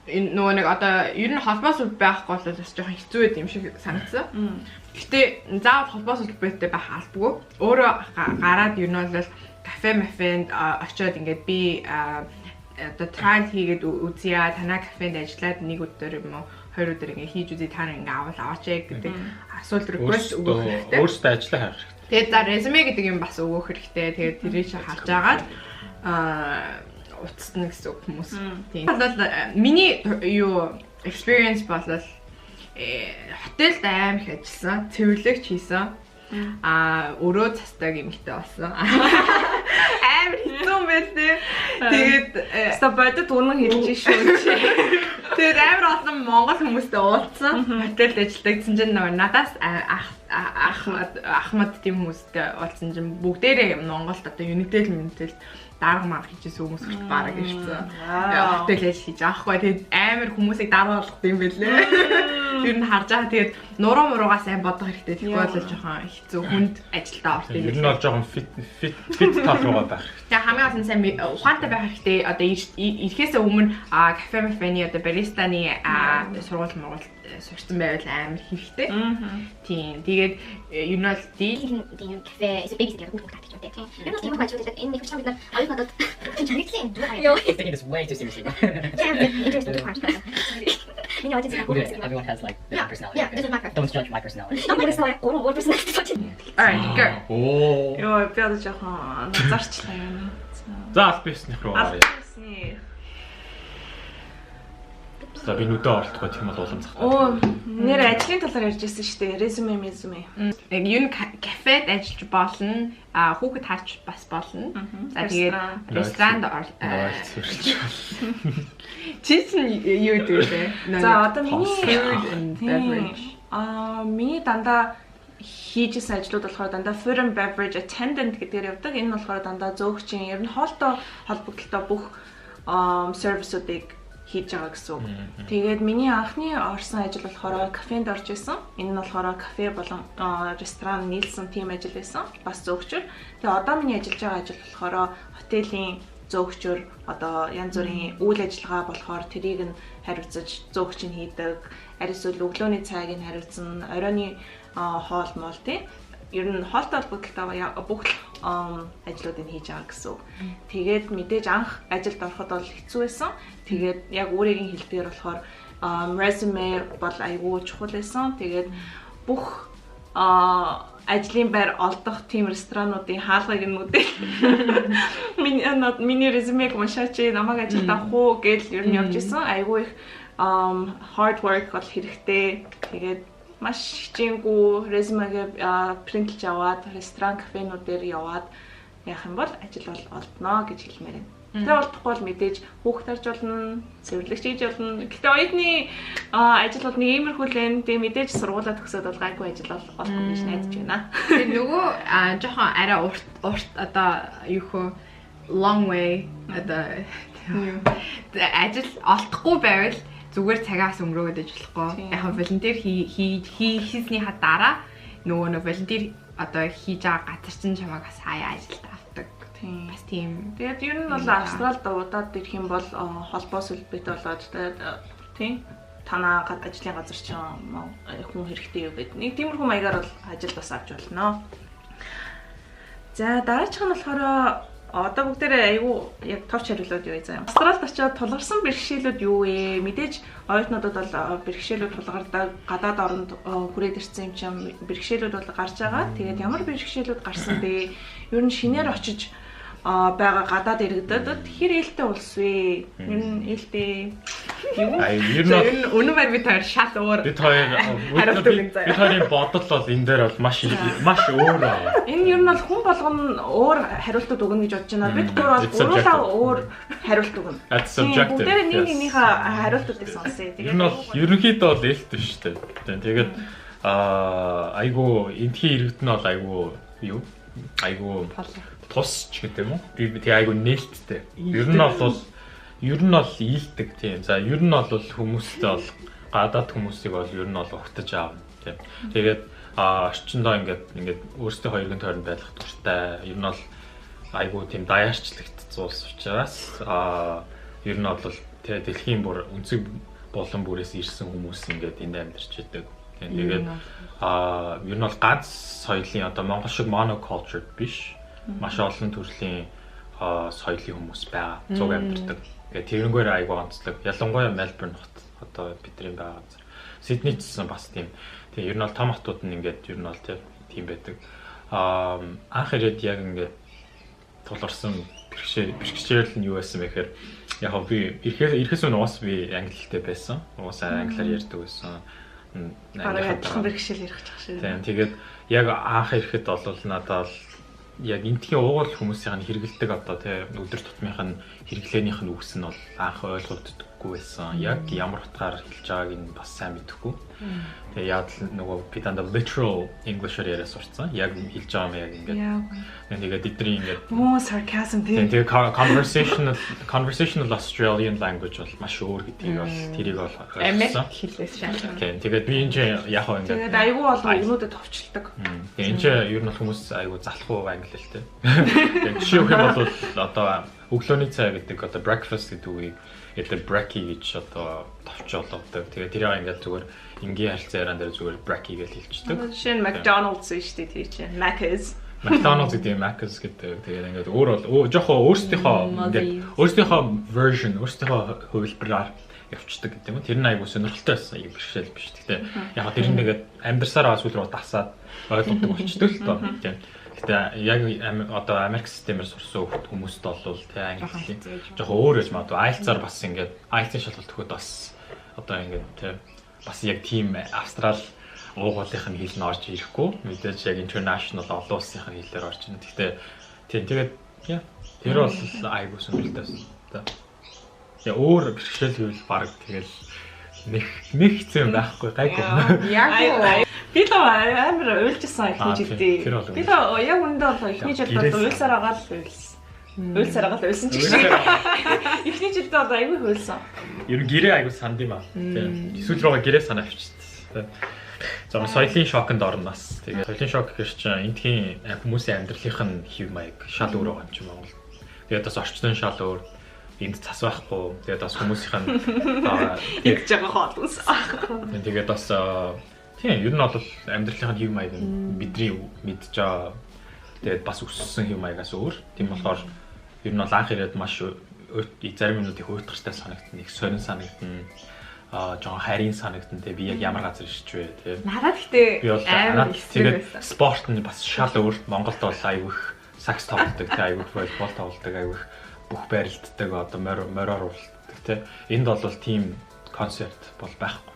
энэ нөгөө нэг одоо ер нь холбоос үл байхгүй бол бас жоохон хэцүү байд юм шиг санагдсан. Гэтэ заавал холбоос үлбэтэй байх албагүй. Өөрөө гараад ер нь бол кафе мафенд очиод ингээд би одоо trial хийгээд үзье. Танаа кафенд ажиллаад нэг өдөр юм уу хоёр өдөр ингээд хийж үзье. Та нар ингээд авал аваач гэдэг асуулт request өгөх хэрэгтэй. Өөрсдөө ажиллаа хайх хэрэгтэй. Тэгээд за резюме гэдэг юм бас өгөх хэрэгтэй. Тэгээд тэрийг чи харж агаад уцтна гэсэн үг хүмүүс. Тийм. Бол миний юу experience бол хотелд амар их ажилласан, цэвэрлэгч хийсэн. Аа өрөө цастаг эмэгтэй болсон. Амар хэцүү байлээ. Тэгээд Ста бодит үнэн хэлж шүү. Тэгээд амар олон монгол хүмүүстэй уулзсан. Хотелд ажилладаг гэсэн чинь нөгөө надаас ахмад тийм хүмүүстэй уулзсан чинь бүгдээрээ Монголд одоо Unitel Unitel дарга марга хийжсэн хүмүүс хүрт бараг ирсэн. Хотел ажил хийж байгаа хгүй. Тэгээд амар хүмүүсийг дарга болгох юм байлээ. Тэр нь харж байгаа. Тэгээд нуруу муруугаа сайн бодох хэрэгтэй. Тэгэхгүй бол жоохон хэцүү хүнд ажилдаа орт юм. Ер нь бол жоохон fit fit fit тал руугаа байх хэрэгтэй. Тэгээ хамгийн гол нь сайн ухаантай байх хэрэгтэй. Одоо ирэхээсээ өмнө кафе мафены одоо баристаны сургууль мургуул сурсан байвал амар хэрэгтэй. Тийм. Тэгээд ер нь бол дийл тийм кафе эсвэл babysitter хүүхд татчих юм те. Ер нь тийм ажил гэдэг энэ нэг хүчин бид нар оюутнуудад чанарчлаа. Йоо. Taking this way too seriously. Yeah, interesting question. Миний audience everyone has like their personality. Yeah, this is my personality. Don't judge my personality. Not my personality. Гурван өөр personality. All right, go. Оо. Йоо, би одоо жоохон зарчлаа юм. За, аль биесних рүү оръё. Аль За би нүдэ оролдохгүй тийм бол улам захтай. Оо, нэр ажлын талаар ярьж байсан шүү дээ. Резюме, резюме. Яг юу кафед ажиллаж болно. А хүүхэд харж бас болно. За тэгээд ресторанд сурлж болно. Чи чинь юу гэдэг вэ? За одоо миний food and beverage. Миний дандаа хийжсэн ажлууд болохоор дандаа food and beverage attendant гэдгээр явдаг. Энэ нь болохоор дандаа зөөгчийн ер нь хоолтой холбогдлолтой бүх сервисүүдийг хийж байгаа гэсэн үг. Тэгээд миний анхны орсон ажил болохоор кафенд орж исэн. Энэ нь болохоор кафе болон ресторан нийлсэн тийм ажил байсан. Бас зөөгчөр. Тэгээд одоо миний ажиллаж байгаа ажил болохоор хотелийн зөөгчөр одоо янз бүрийн үйл ажиллагаа болохоор тэрийг нь хариуцаж зөөгч нь хийдэг. Аль эсвэл өглөөний цайг нь хариуцна, оройн хоол моол тийм. Ер нь хоолтой холбогдлолтой бүх ажлуудыг хийж байгаа гэсэн үг. Тэгээд мэдээж анх ажилд ороход бол хэцүү байсан. Тэгээд яг өөрийн хэлдгээр болохоор resume бол айгүй чухал байсан. Тэгээд бүх ажлын байр олдох тийм ресторануудын хаалгыг нь нүдэл. Миний резюмег уншаач, намайг ажилд авах уу гэж ер нь явж исэн. Айгүй их hard work бол хэрэгтэй. Тэгээд маш хичээнгүй резюмегээ принтлж аваад ресторан кафенуудээр яваад яах юм бол ажил бол олдноо гэж хэлмээр байна. Тэр олдохгүй бол мэдээж хүүхд тарж болно, цэвэрлэгч хийж болно. Гэхдээ оюутны ажил бол нэг иймэрхүү л энэ. Тэгээ мэдээж сургуулаа төгсөөд бол гайгүй ажил бол олдохгүй гэж найдаж байна. Тэгээ нөгөө жоохон арай урт одоо юу хөө long way одоо ажил олдохгүй байвал зүгээр цагаас өнгөрөөгөөд иж болохгүй. Яг нь волонтер хийснийхаа дараа нөгөө нэг волонтер одоо хийж байгаа газар чинь чамайг бас хаяа ажилд авдаг. Тийм. Бас тийм. Тэгээд ер нь бол Австралид удаад ирэх юм бол холбоо сүлбэт болоод тэгээд тийм танаа ажлын газар чинь хүн хэрэгтэй юу гэдэг. Нэг тиймэрхүү маягаар бол ажил бас авч болно. За дараачих нь болохоор одоо бүгдээрээ айгүй яг товч хариулаад юу заяа. Австралид очиод тулгарсан бэрхшээлүүд юу вэ? Мэдээж оюутнуудад бол бэрхшээлүүд тулгардаг, гадаад оронд хүрээд ирсэн юм чинь бэрхшээлүүд бол гарч байгаа. Тэгээд ямар бэрхшээлүүд гарсан бэ? Ер нь шинээр очиж байгаа гадаад иргэдэд хэр ээлтэй улс вэ? Ер нь ээлтэй юу? Ер нь үнэн байр бид хоёр шал өөр. Бид хоёр бид хоёрын бодол бол энэ дээр бол маш маш өөр аа. Энэ ер нь бол хүн болгоно өөр хариултууд өгнө гэж бодож байна. Бид гур бол гурлаа өөр хариулт өгнө. Бүгдээрээ нэг нэгнийхээ хариултуудыг сонсъё. Тэгээд ер нь бол ерөнхийдөө бол ээлтэй шүү дээ. Тэгээд айгу энтхийн иргэд нь бол айгу юу? Айгу тус ч гэдэг юм уу? Би тэгээ айгу нээлттэй. Ер нь бол ийлдэг тийм. За ер нь бол хүмүүстэй бол гадаад хүмүүсийг бол ер нь бол угтаж аавна тийм. Тэгээд орчиндоо ингээд өөрсдийн хоёрын тойронд байх дуртай. Ер нь бол айгу тийм даяарчлагдсан улс учраас ер нь бол тэгээ дэлхийн бүр өнцөг болон бүрээс ирсэн хүмүүс ингээд энд амьдарч идэг. Тийм. Тэгээд ер нь бол ганц соёлын одоо монгол шиг monoculture биш. Маш олон төрлийн соёлын хүмүүс байгаа. Цуг амьдардаг. Тэгээд тэрнгээр айгүй онцлог. Ялангуяа Мельбурн хот одоо бидний байгаа газар. Сидней ч гэсэн бас тийм. Тэгээ ер нь бол том хотууд нь ингээд ер нь бол тийм байдаг. Анх ирээд яг ингээд тулгарсан бэрхшээл нь юу байсан бэ гэхээр яг би ирэхээс өмнө уус би англи хэлтэй байсан. Уусаа англиар ярьдаг байсан. Бараг адилхан бэрхшээл ярих ч шиг. Тийм. Тэгээд яг анх ирэхэд бол надад яг энтхийн уугуул хүмүүсийн хэрэгэлдэг одоо тий өдөр тутмынх нь хэрэглээнийх нь үгс нь бол анх ойлгогддоггүй байсан. Яг ямар утгаар хэлж байгааг нь бас сайн мэдэхгүй. Тэгээ яг л нөгөө би дандаа literal English-аар яриа сурцсан. Яг хэлж байгаа юм яг ингээд. Тэгээд эдний ингээд муу sarcasm тий. Тэгээ conversational Australian language бол маш өөр гэдгийг бол тэрийг бол ойлгосон. Америк хэлээс шал. Тийм. Тэгээд би энэ чинь яг хоо ингээд тэгээд айгүй олон үгнүүдэд товчлдог. Тэгээ энэ чинь ер нь бол хүмүүс айгүй залхуу англи хэлтэй. Тэгээд жишээ өгөх юм бол одоо өглөөний цай гэдэг одоо breakfast гэдэг үгийг это brekkie гэж одоо товчоолгодог. Тэгээд тэрийг ингээд зүгээр энгийн харилцаа яриан дээр зүгээр brekkie гэж хэлчихдэг. Жишээ нь McDonald's шүү дээ тэр чинь. Macca's. McDonald's гэдэг Macca's гэдэг. Тэгээд ингээд өөр бол жоохон өөрсдийнхөө ингээд өөрсдийнхөө version, өөрсдийнхөө хувилбараар явцдаг гэдэг юм. Тэр нь айгүй сонирхолтой байсан юм бэрхшээл биш. Гэхдээ яг тэр нь нэгээд амьдрсараа сүүл рүү дасаад ойлгодог болчдөг л доо. Тийм. Гэтэ яг одоо Америк системээр сурсан хүмүүст бол тий англи хэл жоохон өөр байж магадгүй. IELTS-аар бас ингээд IELTS-ийн шалгалт өгөхөд бас одоо ингээд тий бас яг тийм Австрал уугуулынх нь хэл нь орж ирэхгүй. Мэдээж яг international олон улсынх нь хэлээр орж ирнэ. Гэтэ тий тэгээд яа тэр бол айгүй сонирхолтой байсан. Я өөр бэрхшээл гэвэл баг тэгэл нэг хэцүү юм байхгүй гайгүй. Яг би л амар уйлжсэн эхний жилдээ. Би л яг үүндээ бол эхний жилд бол уйлсаар байгаа л уйлсан. Уйлсаар байгаа л уйлсан ч гэж. Эхний жилдээ бол айгүй хуйлсан. Ер нь гэрээ айгүй санд юм аа. Тийм. Эсвэл рүүгээ гэрээ санаа авчихдээ. За соёлын шоконд орно бас. Тэгээд соёлын шок гэхэр чинь энтхийн хүмүүсийн амьдралынх нь хэв маяг шал өөр байгаа юм чинь Монгол. Тэгээд бас орчин шал өөр. Энд цас байхгүй. Тэгээд бас хүмүүсийнх нь идэж байгаа хоол ус. Тэгээд бас тийм ер нь бол амьдралынх нь хэв маяг нь бидний мэдж байгаа. Тэгээд бас өссөн хэв маягаас өөр. Тийм болохоор ер нь бол анх ирээд маш зарим юмнууд их уйтгартай санагдана, их сонин санагдана. Жохон харийн санагдана те би яг ямар газар ирч вэ те. Надад гэхдээ амар тэгээд спорт нь бас шал өөр. Монголд бол айгүй их сакс тоглодог те, айгүй их волейбол тоглодог, айгүй их бүх барилддаг, одоо мороор уралддаг те. Энд бол тийм концепт бол байхгүй.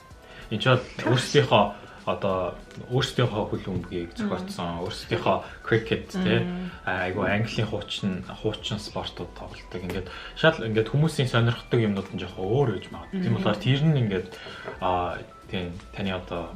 Энд ч бол өөрсдийнхөө одоо өөрсдийнхөө хөл өмгийг зохиоцсон, өөрсдийнхөө крикет те, айгүй Английн хуучин спортууд тоглодог. Ингээд шал ингээд хүмүүсийн сонирхдаг юмнууд нь жоохон өөр гэж магадгүй. Тийм болохоор тэр нь ингээд тийм таны одоо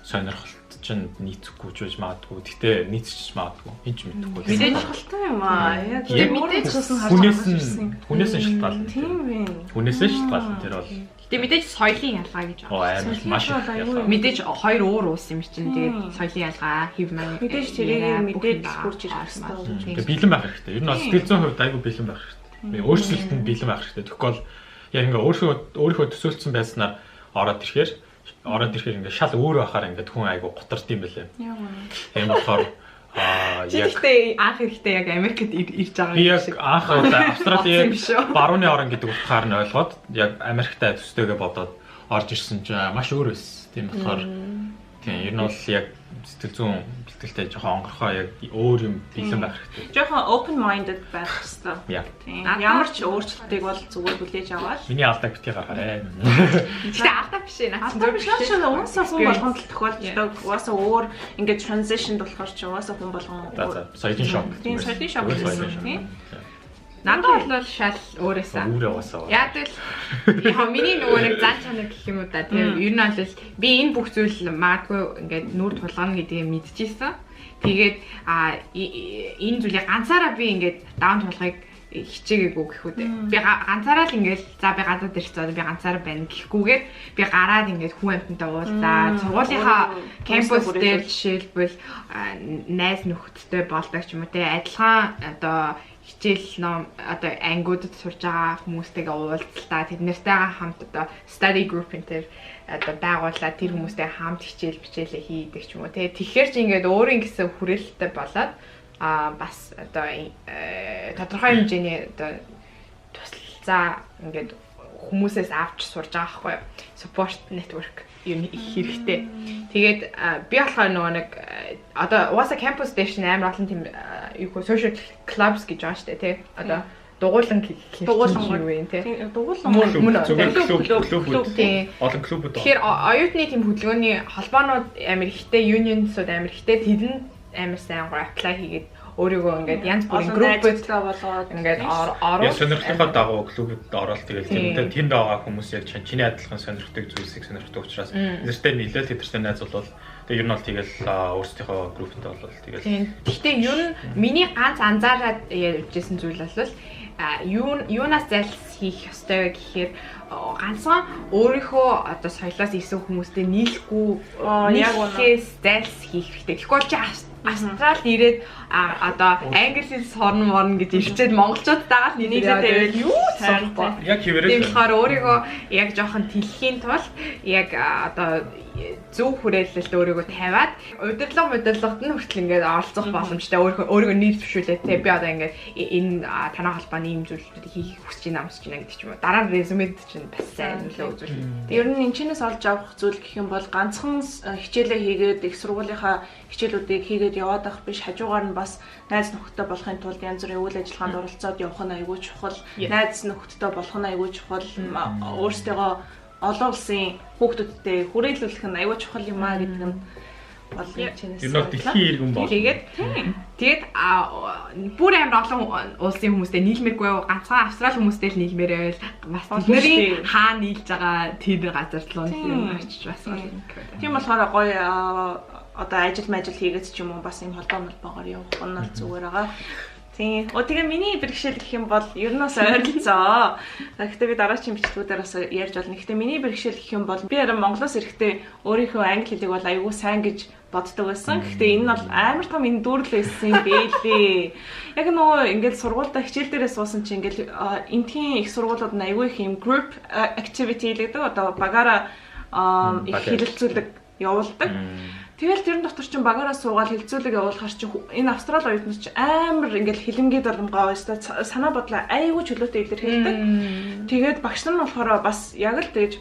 сонирхолт чинь нийцэхгүй ч байж магадгүй. Гэтэ нийцчих магадгүй. Энд ч мэдэхгүй. Мэдээж шалтгаан юм аа. Яг мэдээж хүнээс нь шалтгаална. Тийм ээ. Хүнээс нь шалтгаална тэр бол. Гэтэ мэдээж соёлын ялгаа гэж байна. Маш их. Мэдээж хоёр өөр улс юм чинь. Тэгээд соёлын ялгаа, хэв маяг. Мэдээж тэрийг мэдээж хурж ирэх хэрэгтэй. Тэгээд бэлэн байх хэрэгтэй. Ер нь бол сэтгэл зүйн хувьд айгүй бэлэн байх хэрэгтэй. Өөрчлөлтөнд бэлэн байх хэрэгтэй. Тэгэхгүй бол яг ингээ өөрийнхөө төсөөлсөн байснаар ороод ирэхээр ингээ шал өөр байхаар ингээд хүн айгүй гутард юм бэлээ. Тийм болохоор яг гэхдээ анх ирэхдээ яг Америкт ирж байгаа юм шиг. Яг анх Австралийн барууны орн гэдэг утгаар нь ойлгоод яг Америктай төстэйгээ бодоод орж ирсэн чинь маш өөр байсан. Тийм болохоор тийм ер нь бол яг сэтгэл зүйн бэлтгэлтэй жоохон онгорхоо яг өөр юм бэлэн байх хэрэгтэй. Жоохон open minded байх хэрэгтэй. Тийм. Ямар ч өөрчлөлтийг бол зүгээр хүлээж аваад. Миний алдааг битгий гаргаарай. Гэтэ алдаа биш ээ. Алдаа биш наач угаасаа хүн болгонд л тохиолддог. Угаасаа өөр ингээд transition болохоор чи угаасаа хүн болгон. За соёлын шок. Тийм соёлын шок гэсэн тийм. Надад бол шал өөрөөсөө. Өөрөө угаасаа. Яг л яг миний нөгөө нэг зан чанар гэх юм уу да. Тийм ер нь бол би энэ бүх зүйл магадгүй ингээд нүр тулгана гэдгийг мэдчихсэн. Тэгээд энэ зүйлийг ганцаараа би ингээд даун тулгахыг хичээгээгүй гэх үү дээ. Би ганцаараа л ингээд за би гадаад ирсэн, би ганцаараа байна гэхгүйгээр би гараад ингээд хүн амьтантай уулзаа. Сургуулийнхаа кампус дээр жишээлбэл найз нөхөдтэй болдог ч юм уу те. Адилхан одоо хичээл ном одоо ангиудад сурж байгаа хүмүүстэйгээ уулзалтаа тэд нартэйгээ хамт одоо study group энэ төр одоо байгуулаад тэр хүмүүстэй хамт хичээл бичээлээ хийдэг ч юм уу те. Тэгэхээр чи ингээд өөрийн гэсэн хүрээлэлтэй болоод бас одоо тодорхой хэмжээний одоо туслалцаа ингээд хүмүүсээс авч сурж байгаа байхгүй юу? Support network юм их хэрэгтэй. Тэгээд би болохоор нөгөө нэг одоо угаасаа campus дээр чинь амар олон тийм юу хөө social clubs гэж байгаа шүү дээ тий. Одоо дугуулan юу юм тий. Дугуулan мөн клуб олон клубүүд. Тэгэхээр оюутны тийм хөдөлгөөний холбоонууд амар ихтэй, unions-ууд амар ихтэй, тэдэнд амар сайн гоё apply хийгээд Өөрийгөө ингээд янз бүрийн Олон группэд найзуудтай болоод ингээд Яг ороод сонирхлынхоо дагуу клубд ороод тэгэл тэрнтэй тэнд байгаа хүмүүс яг чиний адилхан сонирхдаг зүйлсийг сонирхдаг учраас эднэртэй нийлээл тэднэртэй найз болвол тэгээ ер нь бол тэгэл өөрсдийнхөө групптэй болвол тэгэл Тийм. Гэхдээ ер нь миний ганц анзаараад явжсэн зүйл бол юунаас зайлс хийх ёстой вэ гэхээр ганцхан өөрийнхөө одоо соёлоос ирсэн хүмүүстэй нийлэхгүй Яг үнэ. нийлэхээс зайлс хийх хэрэгтэй. Тэгэхгүй бол чи Австралид ирээд одоо англи хэл сурна морно гэж ирчээд монголчуудтайгаа л нийлээд Нийлээд байвал юу ч Харин сурахгүй. яг Тийм хэвээрээ болохоор өөрийгөө яг жоохон тэлхийн тулд яг одоо зөв хүрээлэлд өөрийгөө тавиад удирдлага модерлагад нь хүртэл ингээд оролцох боломжтой өөрийгөө нэр дэвшүүлээд те би одоо ингээд энэ танай холбооны ийм зүйлүүдийг хийх хүсэж байна амсч байна гэдэг ч юм уу. Дараа нь резюмед чинь бас сайн нөлөө үзүүлнэ. Ер нь энэ чинээс олж авах зүйл гэх юм бол ганцхан хичээлээ хийгээд их сургуулийнхаа хичээлүүдийг хийгээд яваад байх биш хажуугаар нь бас найз нөхдөд болохын тулд янз бүрийн үйл ажиллагаанд оролцоод явах нь айгүй чухал. Найз нөхдөдтэй болох нь айгүй чухал. Өөрсдийгөө олон улсын хүүхдүүдтэй хүрээлүүлэх нь айгүй чухал юм аа гэдэг нь бол энэ чинээс. Ер нь бол дэлхийн иргэн бол. Тэгээд тэгээд бүр амар олон улсын хүмүүстэй нийлмээргүй ганцхан австрал хүмүүстэй л нийлмээр байвал бас тэдний хаа нийлж байгаа тэр газар руу нь очиж бас болно. Тийм болохоор гоё одоо ажил мажил хийгээд ч юм уу бас юм холбоо молбоогоор явах нь бол зүгээр байгаа. Тийм. Оо тэгээ миний бэрхшээл гэх юм бол ер нь бас ойролцоо. Гэхдээ би дараагийн бичлэгүүдээр бас ярьж болно. Гэхдээ миний бэрхшээл гэх юм бол би харин Монголоос ирэхдээ өөрийнхөө англи хэлийг бол айгүй сайн гэж боддог байсан. Гэхдээ энэ нь бол амар том энэ дүүрэл байсан юм бэлээ. Яг нөгөө ингээл сургуультай хичээл дээрээ суусан чинь ингээл энтхийн их сургуулиуд нь айгүй их юм group activity гэдэг одоо багаараа их хэлэлцүүлэг явуулдаг. Тэгэл тэрэн дотор чинь багаараа суугаад хэлцүүлэг явуулахар чинь энэ австрал оюутнууд чинь амар ингээл хилэмгээд боломгоо өстой санаа бодлоо айгүй чөлөөтэй илэрхийлдэг. Тэгээд багш нар нь болохоор бас яг л тэгж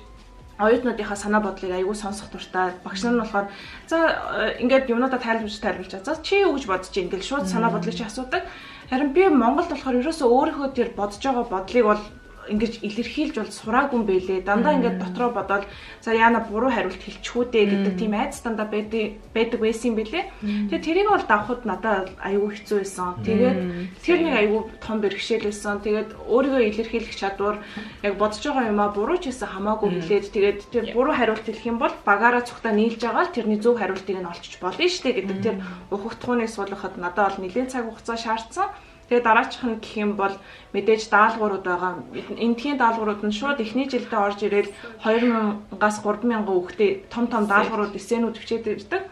оюутнуудынхаа санаа бодлыг айгүй сонсох дуртай. Багш нар нь болохоор за ингээд юмнуудаа тайлбарж за чи юу гэж бодож чинь ингээл шууд санаа бодлыг чи асуудаг. Харин би Монголд болохоор ерөөсөө өөрийнхөө тэр бодож байгаа бодлыг бол ингэж илэрхийлж бол сураагүй юм бэлээ. Дандаа ингээд дотроо бодоод за яана буруу хариулт хэлчихүү дээ гэдэг тийм айц дандаа байдаг байсан юм бэлээ. Тэгээ тэрийг бол давхад надад айгүй хэцүү байсан. Тэгээд тэр нэг айгүй том бэрхшээл байсан. Тэгээд өөрийгөө илэрхийлэх чадвар яг бодож байгаа юмаа буруу ч гэсэн хамаагүй хэлээд тэгээд тэр буруу хариулт хэлэх юм бол багаараа цухтаа нийлж байгаа л тэрний зөв хариултыг нь олчиж болно штэ гэдэг тэр ухагтхууныг суулгахад надад бол нэлээд цаг хугацаа шаардсан. Тэгээ дараачих нь гэх юм бол мэдээж даалгаврууд байгаа. Эндхийн даалгаврууд нь шууд эхний жилдээ орж ирэл 2000-аас 3000 хүүхдээ том том даалгаврууд эсэнүүд бичээд ирдэг.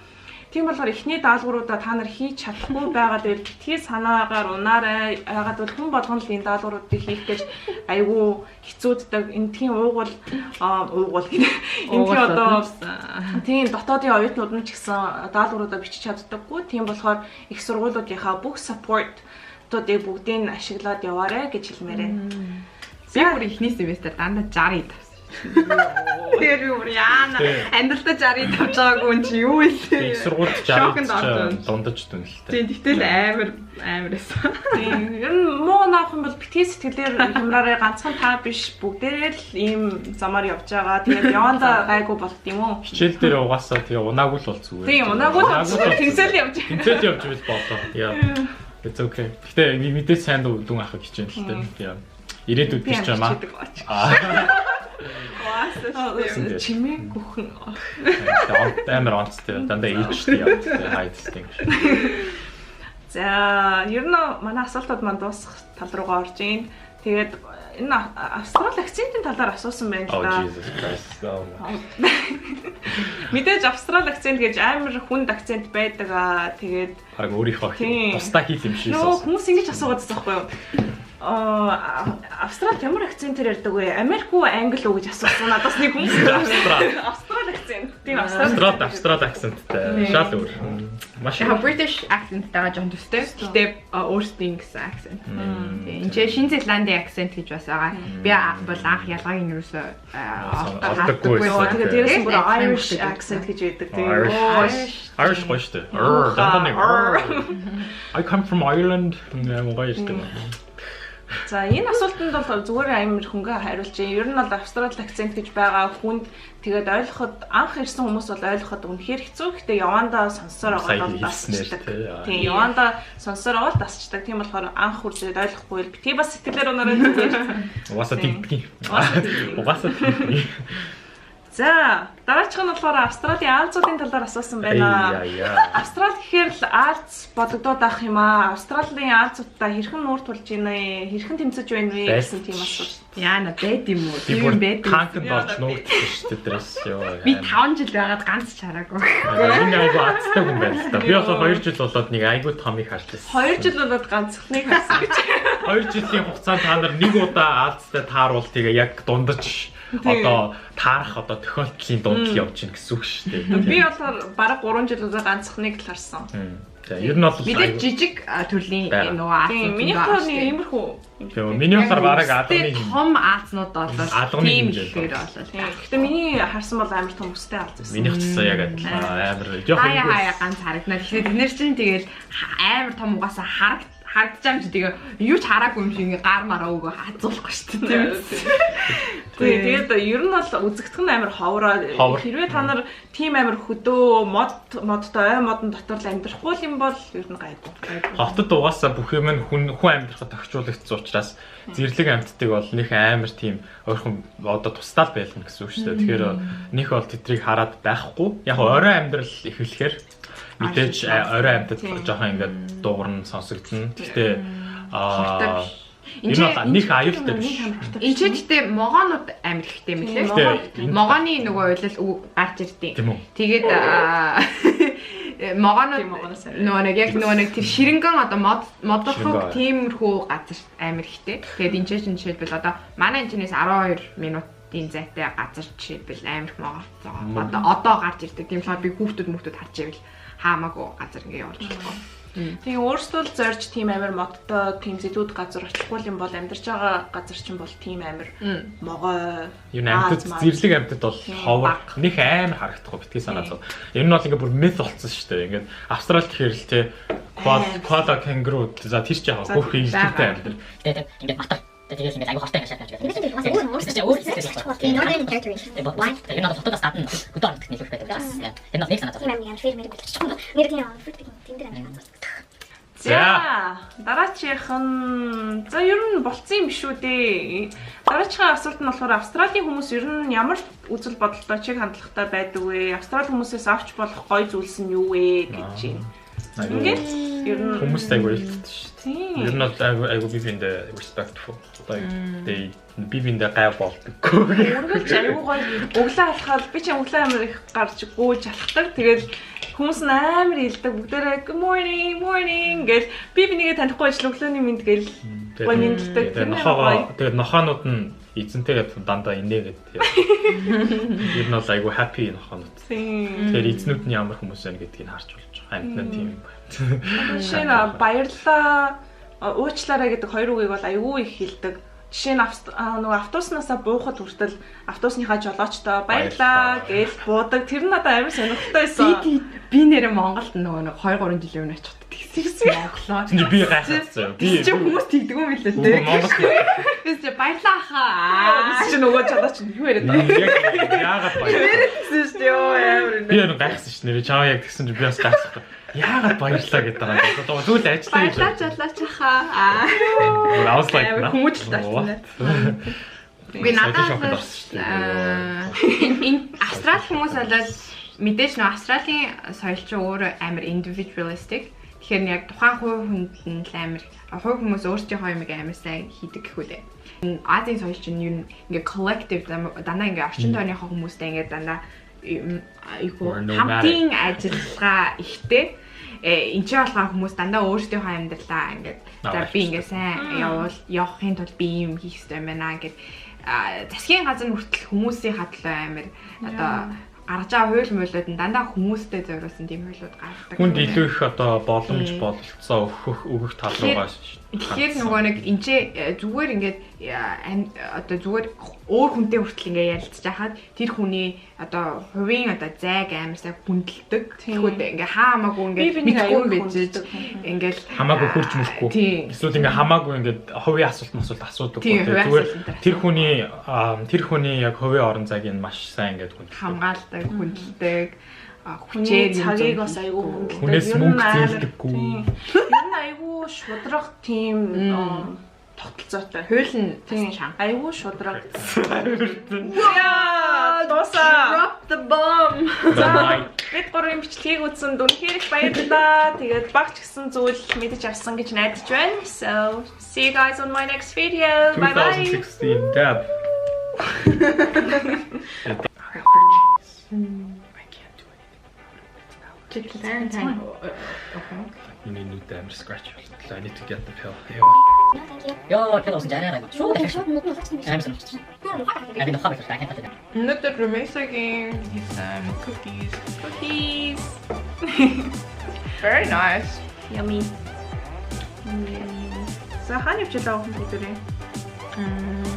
Тийм болохоор эхний даалгавруудаа та нар хийж чадахгүй байгаа л битгий санаагаар унаарай. Яагаад бол хүн болгон л энэ даалгавруудыг хийх гэж айгүй хэцүүддэг. Эндхийн уугуул гэнэ. Эндхийн одоо тийм дотоодын оюутнууд нь ч гэсэн даалгавруудаа бичиж чаддаггүй. Тийм болохоор их сургуулиудынхаа бүх support туудыг бүгдийг нь ашиглаад яваарэ гэж хэлмээр байна. Би бүр эхний семестр дандаа 60 тавьсан. Тэгээд би бүр яана амьдралдаа 60 тавьж байгаагүй юм чи юу вэ? Их сургуульд 60 дундаж дүнэлтэй. Тийм тэгтэл амар амар байсан. Тийм ер нь муу наах юм бол битгий сэтгэлээр хямраарай ганцхан та биш бүгдээрээ л ийм замаар явж байгаа. Тэгээд явандаа гайгүй болд юм уу? Хичээл дээр угаасаа тэгээ унаагүй л бол зүгээр. Тийм унаагүй л бол зүгээр тэнцэл явж. Тэнцэл явж байл болоо. Яа. It's okay. Гэтэ мэдээж сайн дүн авах хичээн л дээ. Яа. Ирээдүйд биш ч юм аа. Чимээ гүхэн. Амар онцтой. Дандаа ээжтэй явдаг. Хайдтай юм шиг. За, ер нь манай асуултууд маань дуусах тал руугаа орж ийн. Тэгээд энэ австрал акцентын талаар асуусан байна л да. Oh Jesus Christ. Мэдээж австрал акцент гэж амар хүнд акцент байдаг аа. Тэгээд баг өөрийнхөө тусдаа хэл юм шиг сонссон. Хүмүүс ингэж асуугаад байсан байхгүй юу? Австралид ямар акцентээр ярьдаг вэ? Америк уу, Англи уу гэж асуусан. Надаас нэг хүмүүс Австрал акцент. Тийм Австрал акценттай. Шал өөр. Маш яг British акценттайгаа жоохон төстэй. Гэхдээ өөрсдийн гэсэн акцент. Тийм. Энд чинь Шинэ Зеландын акцент гэж бас байгаа. Би бол анх ялгааг нь юусоо олдоггүй. Тэгээд дээрээс нь бүр Irish accent гэж байдаг. Тийм. Irish гоё шүү дээ. Дандаа нэг I come from Ireland. Гоё шүү дээ. За, энэ асуултанд бол зүгээр амар хөнгөн хариулж байна. Ер нь бол Австрали акцент гэж байгаа хүнд тэгээд ойлгоход, анх ирсэн хүмүүс бол ойлгоход үнэхээр хэцүү. Гэхдээ явандаа сонссоор байгаа бол дасчдаг. Тийм, явандаа сонссоор байгаа бол дасчдаг. Тийм болохоор анх хүрээд ойлгохгүй л битгий бас сэтгэлээр унаарай зүгээр. Угаасаа тэгдэг. Угаасаа тэгдэг. За, дараачих нь болохоор Австралийн аалзуудын талаар асуусан байна. Австрали гэхээр л аалз бодогдоод ах юм аа. Австралийн аалзуудтай хэрхэн нуур тулж байна вэ? Хэрхэн тэмцэж байна вэ гэсэн тийм асуулт. Яана байд юм уу? Тийм байд. Танкнд орж нуугдсан шүү дээ дээрээс ёо. Би 5 жил байгаад ганц ч хараагүй. Энэ айгу азтай хүн байна л та. Би болохоор 2 жил болоод нэг айгу томыг харж байсан. 2 жил болоод ганцхныг харсан гэж. 2 жилийн хугацаанд та нар нэг удаа аалзтай тааруул тэгээ яг дундаж одоо таарах одоо тохиолдлын дунд л явж гин гэсэн үг шүү дээ. Би болохоор бараг 3 жил удаа ганцхныг л харсан. За, ер нь бол мэдээж жижиг төрлийн нөгөө аалзнууд. Миний болохоор нэг иймэрхүү. Тийм, миний болохоор бараг алганы том аалзнууд бол тийм ихээр болол. Гэхдээ миний харсан бол амар том өстэй аалз байсан. Минийх ч гэсэн яг адилхан амар жоох юм. Хаяа ганц харагдана. Тэгэхээр тэд нэр чинь тэгэл амар том угаасаа харагдаж байгаа юм чи тэгээ юу ч хараагүй юм шиг ингээ гар мараа өгөө хазуулахгүй шүү дээ. Тийм. Тэгээд ер нь бол үзэгдэх нь амар ховроо. Хэрвээ та нар тийм амар хөдөө модтой ой модон дотор л амьдрахгүй юм бол ер нь гайгүй. Хотод угаасаа бүх юм нь хүн амьдрахад тохиолдсон учраас зэрлэг амьтдыг бол нэх амар тийм ойрхон одоо тусдаа л байлна гэсэн үг шүү дээ. Тэгэхээр нэх бол тэдрийг хараад байхгүй. Яг орой амьдрал эхлэхээр мэдээж орой амьтад жоохон ингээд дуугарна, сонсогдно. Гэхдээ энэ бол нэг аюултай биш. Энд ч гэхдээ могоонууд амар ихтэй мэлээ. Могооны нөгөө уйлал гарч ирдیں۔ Тэгээд могоонууд нөгөө нэг яг нөгөө нэг тэр ширэнгэн одоо модорхог тиймэрхүү газар амар ихтэй. Тэгээд энэ ч жишээлбэл одоо манай энэчнээс 12 минутын зайтай газар жишээлбэл амар их могоо. Одоо гарч ирдэг. Тийм болохоор би хүүхдүүд мөхтүүд харж ивэл хаамаагүй газар ингээ явуулж болох. Тийм, өөрсдөө л зорж тийм амар модтой, тийм зэлүүд газар очихгүй юм бол амьдарч байгаа газар чинь бол тийм амар могой. Юу амьтад зэрлэг амьтад бол ховор них амар харагдахгүй битгий санаа зов. Ер нь бол ингээ бүр myth болцсон шүү дээ. Ингээд Австрали гэхээр л те коала, кенгуру за тэр чи яг бүх илэртэй амьдар. Тэгээд ингээд мартах. Тэгээд ингээд айгу хортой юм шиг байж байгаа. Тэр чинь өөр Northern Territory. Why? Тэр нь хотоос гадна хөдөө амьтад нэлээд байдаг учраас. Тэр нь нэг санаа зов. Тийм амар фермер болчихсон. Нэр тийм fruit picking тэн дээр амар хазаа. За, дараачих нь за ер нь болцсон юм биш үү дээ. Дараачихын асуулт нь болохоор Австралийн хүмүүс ер нь ямар үзэл бодолтой, чиг хандлагатай байдаг вэ? Австрали хүмүүсээс авч болох гоё зүйлс нь юу вэ гэж байна. Ингээд ер нь хүмүүст айгу илтдэг шүү дээ. Ер нь бол айгу би биэндээ respectful. Одоо би биэндээ гай болдоггүй. Үргэлж айгу гоё өглөө алхаад би ч өглөө амар их гарч гүйж алхдаг. Тэгээд хүмүүс нь амар илдэг. Бүгдээрээ good morning, morning гэж би бинийгээ танихгүй ажил өглөөний мэнд гэл гоё мэндэлдэг. Тэгээд нохоонууд нь эзэнтэйгээ дандаа инээгээд. Ер нь бол айгу happy нохоонууд. Тэгэхээр эзнүүд нь ямар хүмүүс байна гэдгийг харж болж байгаа. Амьтан нь тийм юм байна. Жишээ нь баярлалаа, уучлаарай гэдэг хоёр үгийг бол айгүй их хэлдэг. Жишээ нь нөгөө автобуснаасаа буухад хүртэл автобусныхаа жолоочтой баярлалаа гэж буудаг. Тэр нь надад амар сонирхолтой байсан. Би нэрээ Монголд нөгөө нэг 2 3 жилийн өмнө очиход тэгсэн Монголоо. Чи би гайхацсан. Би чи хүмүүс тэгдэг юм билээ те. Монголд би чи баярлалаа хаа. Би чи нөгөө жолооч нь юу яриад байгаа. Яг яагаад баярлалаа гэсэн шүү дээ. Йоо амар. Би ер нь гайхсан шүү нэрээ чамаа яг тэгсэн чи би бас гайхсан. Яагаад баярлалаа гэдэг байгаа. Одоо тэгвэл ажиллаа гэж. Баярлалаа жолооч хаа. I was like хүмүүжлэлт болсон. Би надад энэ Австрали хүмүүс болол мэдээж нөө Австралийн соёл чинь өөрөө амар individualistic. Тэгэхээр яг тухайн хувь хүнд нь л амар хувь хүмүүс өөрсдийнхөө юмыг амар сайн хийдэг гэх үү дээ. Азийн соёл чинь юу ингээ collective дандаа ингээ орчин тойрныхоо хүмүүстэй ингээ дандаа хамтын ажиллагаа ихтэй. Энд чинь болохоор хүмүүс дандаа өөрсдийнхөө амьдралаа ингээд за би ингээ сайн явахын тулд би юм хийх ёстой юм байна гэд засгийн газар хүртэл хүмүүсийн хадлаа амар одоо гаргаж байгаа хууль муулиуд нь дандаа хүмүүстэй зориулсан тийм хуулиуд гаргадаг. Хүнд илүү их одоо боломж бололцоо өгөх тал руугаа Тэгэхээр нөгөө нэг энчээ зүгээр ингээд одоо зүгээр өөр хүнтэй хүртэл ингээд ярилцж байхад тэр хүний одоо хувийн одоо зайг амар сайн хүндэлдэг. Тэгэхүүд ингээд хамаагүй ингээд мэдгүй юм байж ингээд хамаагүй хурж мөрөхгүй. Эсвэл ингээд хамаагүй ингээд хувийн асуулт масуулт асуудаг. Зүгээр тэр хүний яг хувийн орон зайг нь маш сайн ингээд хүндэлдэг. Хамгаалдаг, хүндэлдэг. Хүчээр цагийг бас айгүй хүндэлдэг. Хүнээс мөнгө зээлдэггүй. Ер нь айгүй шудраг тийм тогтолцоотой. Хууль нь тийм айгүй шудраг. Яа, дуусаа. Drop the bomb. За, бид гурвын бичлэгийг үзсэнд үнэхээр их баярлалаа. Тэгээд багч гэсэн зүйл мэдэж авсан гэж найдаж байна. So, see you guys on my next video. Bye bye. 2016 dab. You need to scratch. I need to get the pill. No, thank you. Йоо, тэр усан жараа гайгүй. Шууд Шууд нүд нь улаач юм биш. Амар сонирхолтой. Тэр Би нухаа байсан. I can't touch it. Өнөөдөр Rumesa-гийн хийсэн cookies. Cookies. Very nice. Yummy. За хаана явчихлаа бүгдээрээ?